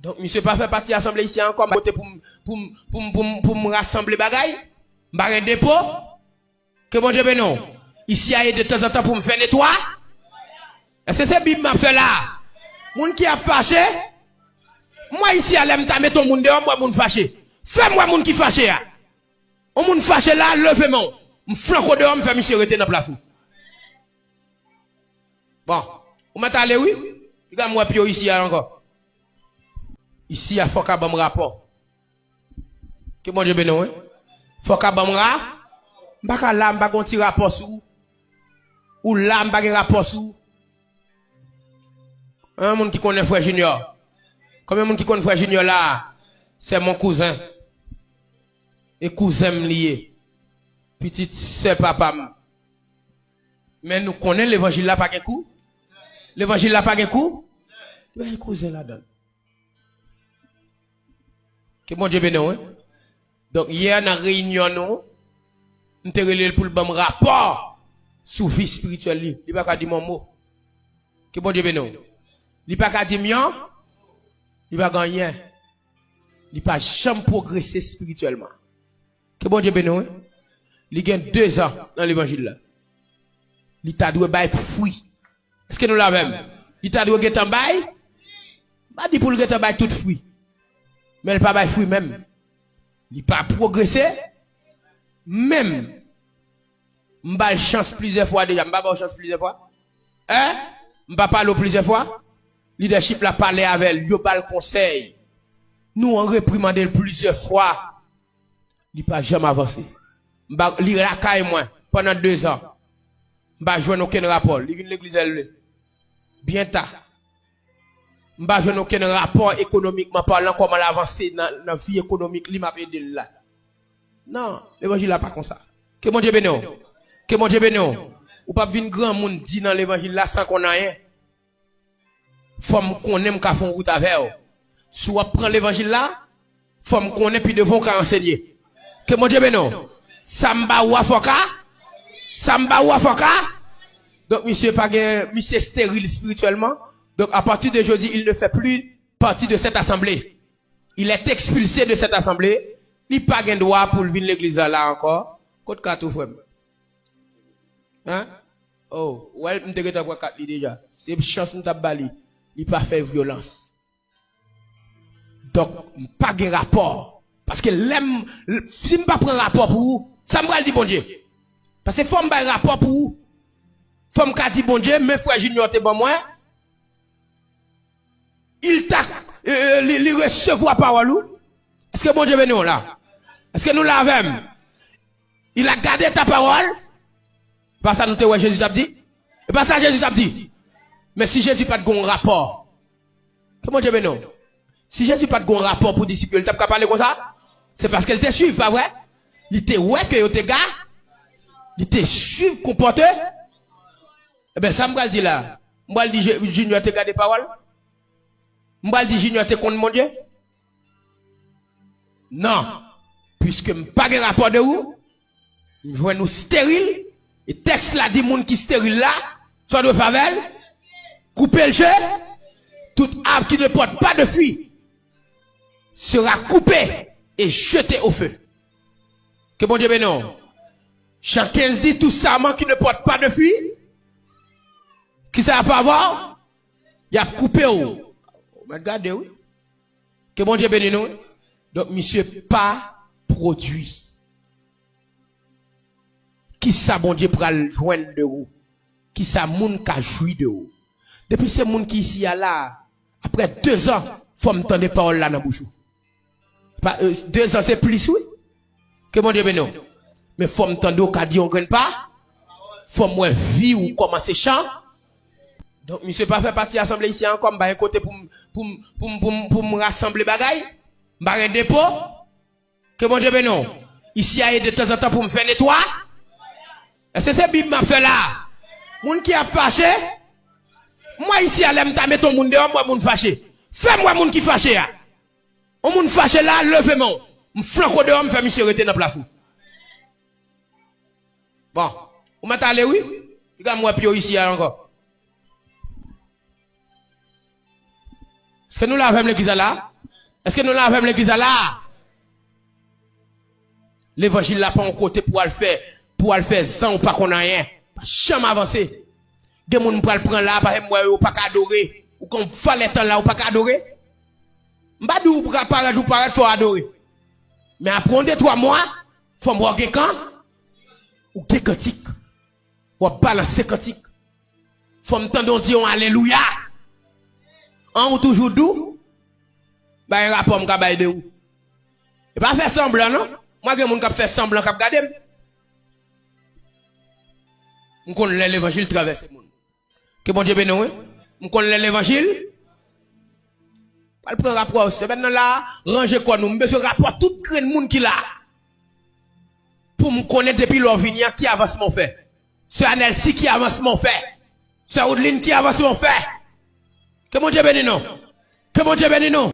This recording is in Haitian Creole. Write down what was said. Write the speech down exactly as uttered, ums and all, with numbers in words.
Donk, misye pa fè pati asanble isi a ankò, m pa kote pou m, pou m, pou m, pou m, pou m rasanble bagay. M pa gen depo. Ke Bondye beni w. Isi a e de tanzantan pou m fè netwa. Èske se Bib m ap fè la? Moun ki ap fache, m wè isi a, lè m ta mete yon moun deyò, m wè moun fache. Fè m wè moun ki fache a. Yon moun fache la, leve men w. M flanke w deyò, m fè misye rete nan plas li. Bon, ou mèt ale wi. Piga m wè pye w isi a ankò. Isi a fòk a ban m rapò. Ke Bondye beni w, wi. Fòk a ban m ra-, m pa ka la, m pa gen yon ti rapò sou ou. Ou la, m pa gen rapò sou ou. Konbyen moun ki konnen frè Junior? Konbyen moun ki konn frè Junior la? Se mon kouzen. E kouzen m li ye. Pitit sè papa m. Men nou konnen levanjil la pa gen kou. Levanjil la pa gen kou. Li pa gen kouzen ladan l. Ke Bondye beni w, wi. Donk, yè nan reyinyon nou, m te rele l pou l ban m rapò sou vi espirityèl li. Li pa ka di m yon mo. Ke Bondye beni w. Li pa ka di m yon, li pa gen anyen. Li pa janm pwogrese espirityèlman. Ke Bondye beni w, wi. Li gen dezan nan levanjil la. Li ta dwe bay fwi. Èske nou la avè m? Li ta dwe gentan bay. M pa di pou l gentan bay tout fwi. Men l pa bay fwi menm. Li pa pwogrese menm. M ba l chans plizyè fwa deja. M pa ba w chans plizyè fwa? Hein? M pa pale w plizyè fwa? Lidèchip la pale avè l. Yo ba l konsèy. Nou an reprimande l plizyè fwa. Li pa janm avanse. M pa, li lakay mwen pandan dezan. M pa jwenn okenn rapò. Li vin legliz lè l vle. Byen ta. M pa jwenn okenn rapò ekonomikman palan, kòman l avanse nan, nan vi ekonomik li, m ap ede l la. Non, levanjil la pa konsa. Ke Bondye beni w. Ke Bondye beni w. Ou p ap vin granmoun di nan levanjil la san konn anyen. Fò m konnen m ka fè yon wout avè w. Si w ap pran levanjil la, fò m konnen pi devan w ka ansenye. Ke Bondye beni w. Sa m ba ou a fò ka. Sa m ba ou a fò ka. Donk, misye pa gen, misye steril espirityèlman. Donc, à partir de jeudi, il ne fait plus partie de cette assemblée. Il est expulsé de cette assemblée. Li pa gen dwa pou l vin legliz la, la ankò. Kot kat ou, frè m? Hein? Oh, well, m te gentan pran kat li deja. Se chans m t ap ba li. Li pa fè vyolans. Donk, m pa gen rapò. Paske lè m, si m pa pran rapò pou ou, sa m pral di Bondye? Paske fò m bay rapò pou ou. Fò m ka di Bondye, men frè Junior te ban mwen, il ta, euh, li, li resevwa pawòl ou. Èske Bondye beni w la? Èske nou la avè m? Il a gardé ta parole. Pa sa nou te wè Jezi t ap di? E pa sa Jezi t ap di? Men si Jezi pa t gen yon rapò, ke Bondye beni w. Si Jezi pa t gen yon rapò pou disip yo, li t ap ka pale konsa? Se paske l te swiv, pa vre? Li te wè ke yo te ga, li te swiv konpòte. Ebyen, sa m pral di la, m pral di Je-, Junior te gade pawòl? M pral di Junior te konn Bondye? Non. Piske m pa gen rapò de ou, m jwenn ou steril, e tèks la di moun ki steril la, sa w dwe fè avè l, koupe l je, tout arbre qui ne porte pas de fruit sera coupé et jeté au feu. Ke Bondye beni w. Jan kenz di, tout sarment qui ne porte pas de fruit, ki sa y ap fè avè w? Y ap koupe w. Ou mèt gade, wi. Ke Bondye beni nou. Donk, misye pa pwodui. Kisa Bondye pral jwenn de ou? Kisa moun ka jwi de ou? Depi se moun ki isi a la, apre dezan, fò m tande pawòl la nan bouch ou. Pa, euh, dezan se plis, wi. Ke Bondye beni w. Men fò m tande w ka di yon grenn pa. Fò m wè vi w kòmanse chan. Donk, misye pa fè pati asanble isi a ankò, m pa gen kote pou m, pou m, pou m, pou m, pou m rasanble bagay. M pa gen depo. Ke Bondye beni w. Isi a e de tanzantan pou m fè netwa. Èske se Bib m ap fè la? Moun ki ap fache, m wè isi a, lè m ta mete yon moun deyò, m wè moun fache. Fè m wè moun ki fache a. Yon moun fache la, leve men w. M flanke w deyò, m fè misye rete nan plas li. Bon, ou mèt ale wi. Piga m wè pye w isi a ankò. Èske nou la avè m legliz la la? Èske nou la avè m legliz la la? Levanjil la pa yon kote pou al fè, pou al fè zan ou pa konn anyen. Pa janm avanse. Gen moun m pral pran la, paske m wè yo pa ka adore. Ou konn valè tan la, ou pa ka adore. M pa di ou ka parèt, ou parèt, fò w adore. Men apre yon de twa mwa, fò m wè w gen kan, ou gen kantik. W ap balanse kantik. Fò m tande w di yon alelouya. An ou toujou dou. Bay rapò m ka bay de ou. E pa fè sanblan non. Mwen gen moun k ap fè sanblan k ap gade m. M konn lè levanjil travèse moun. Ke Bondye beni w wi. M konn lè levanjil. Pral pran rapò semèn nan la, ranje kò nou. M bezwen rapò tout grenn moun ki la. Pou m konnen depi lè w vini an ki avansman w fè. Sè Anèlsi ki avansman w fè. Sè Woodline ki avansman w fè. Ke Bondye beni nou. Ke Bondye beni nou.